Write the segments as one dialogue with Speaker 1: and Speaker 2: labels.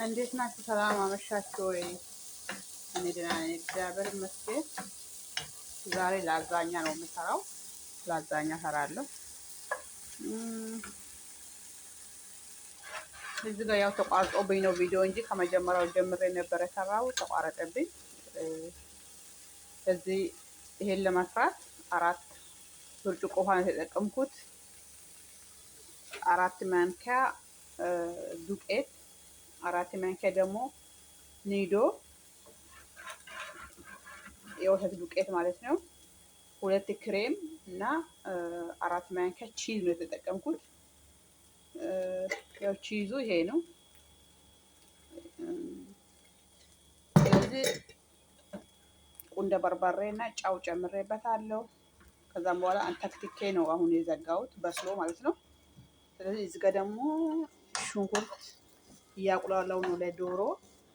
Speaker 1: እንዴት ናችሁ? ሰላም አመሻችሁ ወይ? እኔ ደህና ነኝ፣ እግዚአብሔር ይመስገን። ዛሬ ላዛኛ ነው የምሰራው። ላዛኛ እሰራለሁ። እዚህ ጋር ያው ተቋርጦብኝ ነው ቪዲዮ እንጂ ከመጀመሪያው ጀምሬ ነበር የሰራው፣ ተቋረጠብኝ። እዚህ ይሄን ለመስራት 4 ብርጭቆ ውሃ ነው የተጠቀምኩት። 4 ማንኪያ ዱቄት፣ 4 ማንኪያ ደግሞ ኒዶ የወተት ዱቄት ማለት ነው። 2 ክሬም እና 4 ማንኪያ cheese ነው የተጠቀምኩት። ያው cheese ኡ ይሄ ነው። ስለዚህ ቁንደ በርበሬ እና ጨው ጨምሬበታለሁ። ከዛም በኋላ አንተክትኬ ነው አሁን የዘጋሁት በስሎ ማለት ነው። ስለዚህ እዚህ ጋር ደግሞ ሽንኩርት እያቁላላው ነው ለዶሮ።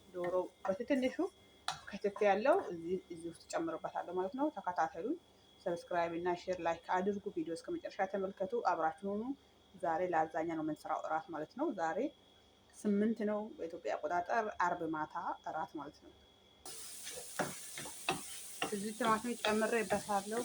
Speaker 1: ዶሮ በትንሹ ከተፍ ያለው እዚህ ውስጥ ጨምርበታለሁ ማለት ነው። ተከታተሉኝ። Subscribe እና share like አድርጉ። ቪዲዮ እስከ መጨረሻ ተመልከቱ። አብራችሁ ሁኑ። ዛሬ ላዛኛ ነው የምንሰራው እራት ማለት ነው። ዛሬ 8 ነው በኢትዮጵያ አቆጣጠር፣ አርብ ማታ እራት ማለት ነው። እዚህ ቲማቲም ጨምሬበታለሁ።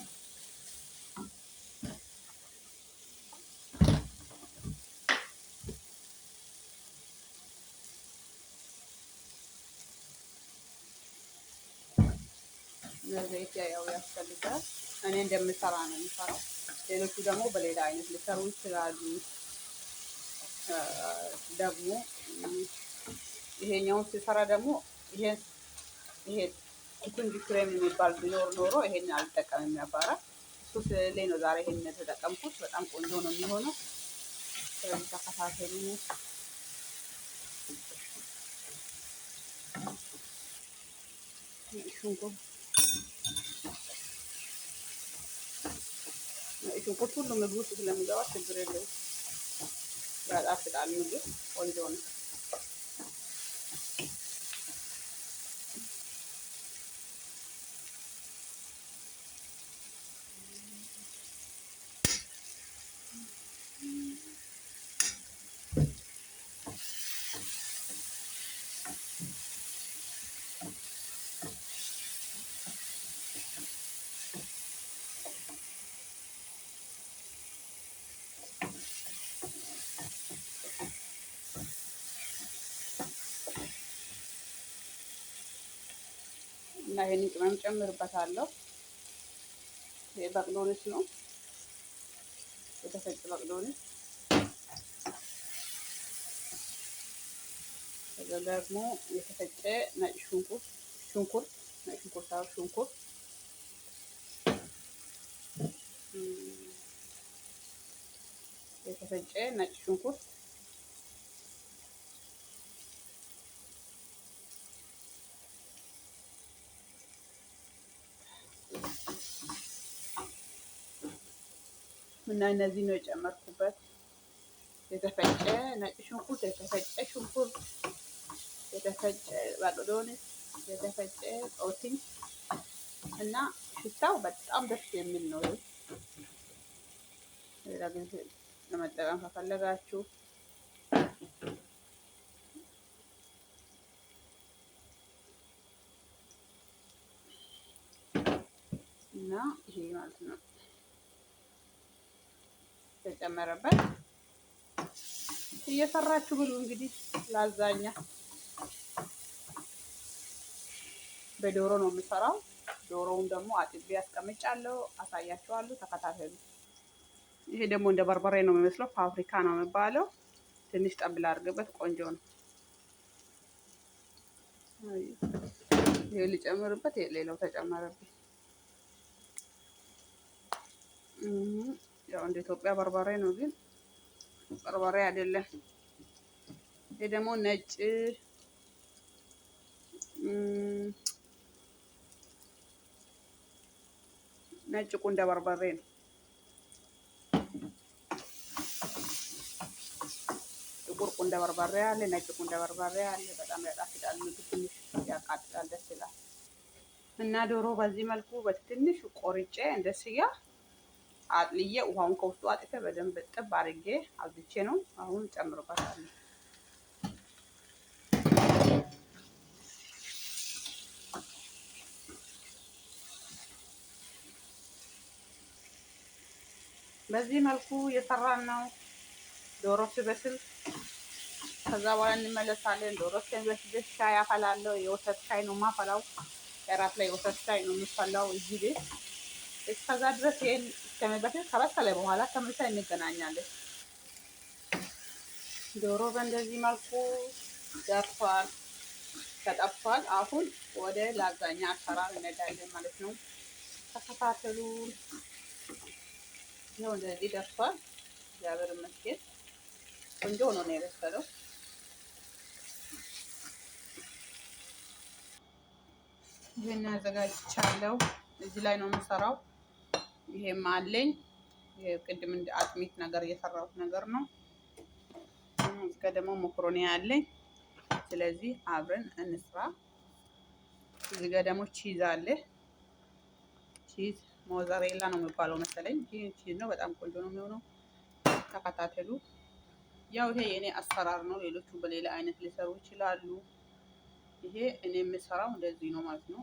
Speaker 1: ዘይት ያው ያስፈልጋል። እኔ እንደምሰራ ነው የምሰራው። ሌሎቹ ደግሞ በሌላ አይነት ሊሰሩ ይችላሉ። ደግሞ ይሄኛውን ሲሰራ ደግሞ ይሄ ቱንጂ ክሬም የሚባል ቢኖር ኖሮ ይሄን አልጠቀምም ነበረ። እሱ ስለሌለኝ ነው ዛሬ ይሄን የተጠቀምኩት። በጣም ቆንጆ ነው የሚሆነው። ስለዚህ ተከታተሉ። ሽንኩርት ሁሉ ምግብ ውስጥ ስለሚገባ ችግር የለውም። ያጣፍጣል። ምግብ ቆንጆ ነው። እና ይሄንን ቅመም ጨምርበታለሁ። ይሄ በቅዶንስ ነው፣ የተፈጨ በቅዶንስ። ከዛ ደግሞ የተፈጨ ነጭ ሽንኩርት ሽንኩርት ነጭ ሽንኩርት ሽንኩርት የተፈጨ ነጭ ሽንኩርት እና እነዚህ ነው የጨመርኩበት። የተፈጨ ነጭ ሽንኩርት፣ የተፈጨ ሽንኩርት፣ የተፈጨ ባቅዶንስ፣ የተፈጨ ጦስኝ እና ሽታው በጣም ደስ የሚል ነው። ሌላ ጊዜ ለመጠቀም ከፈለጋችሁ እና ይሄ ማለት ነው ተጨመረበት። እየሰራችሁ ብሉ እንግዲህ። ላዛኛ በዶሮ ነው የምሰራው። ዶሮውን ደግሞ አጥቤ አስቀምጫለሁ፣ አሳያችኋለሁ። ተከታተሉ። ይሄ ደግሞ እንደ በርበሬ ነው የሚመስለው፣ ፓፕሪካ ነው የሚባለው። ትንሽ ጠብ ላድርግበት፣ ቆንጆ ነው። ይሄ ልጨምርበት፣ ሌላው ተጨመረብኝ። ያው እንደ ኢትዮጵያ በርበሬ ነው፣ ግን በርበሬ አይደለም። ይሄ ደግሞ ነጭ ነጭ ቁንደ በርበሬ ነው። ጥቁር ቁንደ በርበሬ አለ፣ ነጭ ቁንደ በርበሬ አለ። በጣም ያጣፍጣል ምግብ፣ ትንሽ ያቃጥላል፣ ደስ ይላል። እና ዶሮ በዚህ መልኩ በትንሹ ቆርጬ እንደ ስጋ አጥልዬ ውሃውን ከውስጡ አጥፌ በደንብ ጥብ አድርጌ አብዝቼ ነው አሁን ጨምርበታለሁ። በዚህ መልኩ እየሰራን ነው። ዶሮ ሲበስል ከዛ በኋላ እንመለሳለን። ዶሮ እስከሚበስል ሻይ አፈላለሁ። የወተት ሻይ ነው የማፈላው። እራት ላይ የወተት ሻይ ነው የሚፈላው እዚህ ቤት። እስከዛ ድረስ ይሄን እስከሚበስል ከበሰለ በኋላ ተመልሰን እንገናኛለን። ዶሮ በእንደዚህ መልኩ ደርሷል፣ ተጠብሷል። አሁን ወደ ላዛኛ አሰራር እንሄዳለን ማለት ነው። ተከታተሉ። ይኸው እንደዚህ ደርሷል። እግዚአብሔር ይመስገን ቆንጆ ሆኖ ነው የበሰለው። ይሄን አዘጋጅቻለሁ። እዚህ ላይ ነው የምሰራው። ይሄም አለኝ። ይሄ ቅድም እንደ አጥሚት ነገር እየሰራሁት ነገር ነው። እዚህ ጋር ደግሞ መኮሮኒ አለኝ። ስለዚህ አብረን እንስራ። እዚህ ጋር ደግሞ cheese አለ። Cheese mozzarella ነው የሚባለው መሰለኝ። ይሄ cheese ነው። በጣም ቆንጆ ነው የሚሆነው። ተከታተሉ። ያው ይሄ የኔ አሰራር ነው። ሌሎቹ በሌላ አይነት ሊሰሩ ይችላሉ። ይሄ እኔ የምሰራው እንደዚህ ነው ማለት ነው።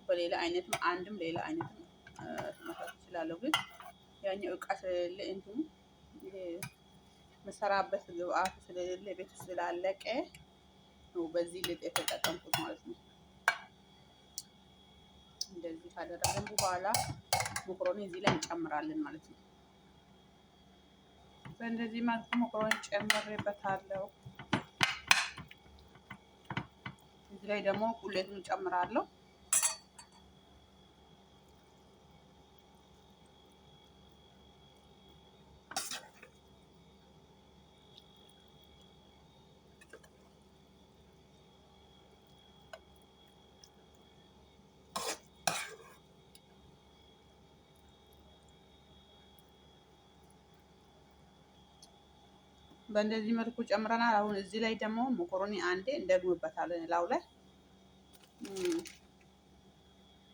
Speaker 1: በሌላ አይነትም አንድም ሌላ አይነትም መስራት እችላለሁ። ግን ያኛው እቃ ስለሌለ እንትኑ ይሄ የምሰራበት ግብአቱ ስለሌለ ቤት ውስጥ ስላለቀ ነው በዚህ ልጥ የተጠቀምኩት ማለት ነው። እንደዚህ ካደረግን በኋላ መኮሮኒ እዚህ ላይ እንጨምራለን ማለት ነው። በእንደዚህ መልኩ መኮሮኒ ጨምሬበታለሁ። እዚህ ላይ ደግሞ ቁሌቱን እጨምራለሁ። በእንደዚህ መልኩ ጨምረናል። አሁን እዚህ ላይ ደግሞ መኮሮኒ አንዴ እንደግምበታለን ላው ላይ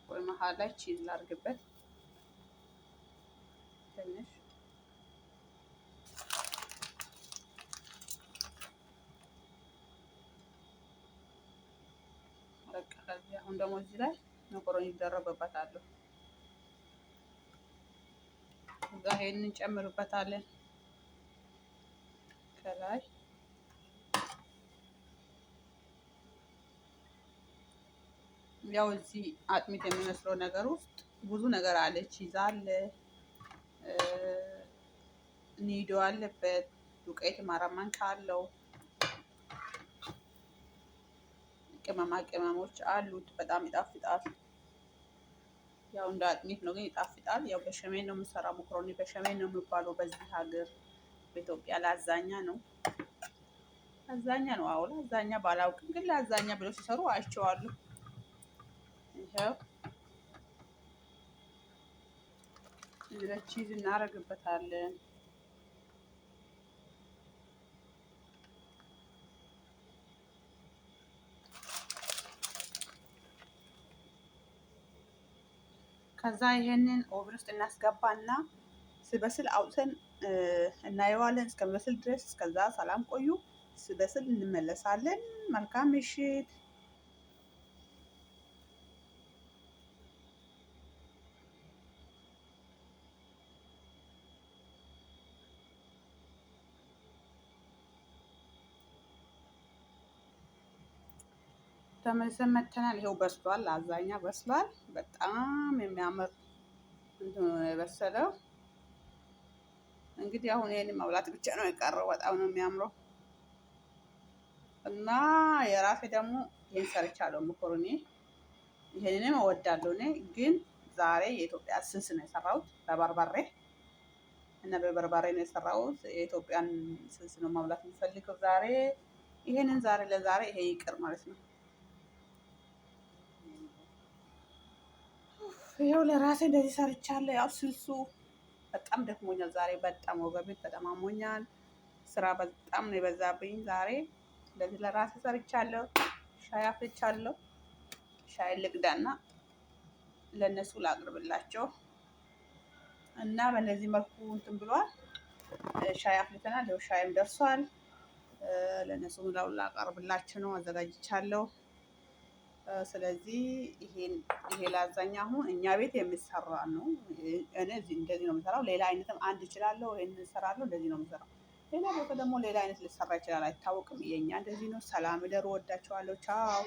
Speaker 1: ወይ መሀል ላይ cheese ላድርግበት ትንሽ። በቃ ከዚህ አሁን ደግሞ እዚህ ላይ መኮሮኒ ይደረብበታለሁ። እዛ ይሄንን እንጨምርበታለን ከላይ። ያው እዚህ አጥሚት የሚመስለው ነገር ውስጥ ብዙ ነገር አለ። Cheese አለ፣ ኒዶ አለበት፣ ዱቄት ማራማንካ አለው፣ ቅመማ ቅመሞች አሉት። በጣም ይጣፍጣል። ያው እንደ አጥሚት ነው ግን ይጣፍጣል። ያው በሸሜን ነው የምሰራው። መኮሮኒ በሸሜን ነው የሚባለው በዚህ ሀገር በኢትዮጵያ ላዛኛ ነው። ላዛኛ ነው። አዎ ላዛኛ ባላውቅም ግን ላዛኛ ብለው ሲሰሩ አይቼዋለሁ። ይኸው እዚህ ላይ cheese እናደርግበታለን። ከዛ ይሄንን oven ውስጥ እናስገባና ስበስል አውጥተን እናየዋለን። እስከሚበስል ድረስ እስከዛ ሰላም ቆዩ። ስበስል እንመለሳለን። መልካም ምሽት። ተመልሰን መተናል። ይኸው በስሏል። ላዛኛ በስሏል። በጣም የሚያምር እንትን ነው የበሰለው። እንግዲህ አሁን ይሄንን መብላት ብቻ ነው የቀረው። በጣም ነው የሚያምረው እና የራሴ ደግሞ ይሄን ሰርቻለሁ። መኮሮኒ ይሄንንም እወዳለሁ እኔ። ግን ዛሬ የኢትዮጵያ ስልስ ነው የሰራሁት በበርበሬ እና በበርበሬ ነው የሰራሁት። የኢትዮጵያን ስልስ ነው መብላት የምፈልገው ዛሬ። ይሄንን ዛሬ ለዛሬ ይሄ ይቅር ማለት ነው። ይኸው ለራሴ እንደዚህ ሰርቻለሁ። ያው ስልሱ በጣም ደክሞኛል ዛሬ፣ በጣም ወገቤ በጣም አሞኛል። ስራ በጣም ነው የበዛብኝ ዛሬ። እንደዚህ ለራሴ ሰርቻለሁ። ሻይ አፍልቻለሁ። ሻይ ልቅዳና ለእነሱ ላቅርብላቸው እና በእነዚህ መልኩ እንትን ብሏል። ሻይ አፍልተናል። ይኸው ሻይም ደርሷል። ለእነሱ ላቀርብላቸው ነው አዘጋጅቻለሁ። ስለዚህ ይሄን ይሄ ላዛኛ አሁን እኛ ቤት የሚሰራ ነው። እኔ እንደዚህ ነው የምሰራው። ሌላ አይነትም አንድ እችላለሁ፣ ይሄን እሰራለሁ። እንደዚህ ነው የምሰራው። ሌላ ቦታ ደግሞ ሌላ አይነት ሊሰራ ይችላል፣ አይታወቅም። የእኛ እንደዚህ ነው። ሰላም እደሩ። ወዳችኋለሁ። ቻው።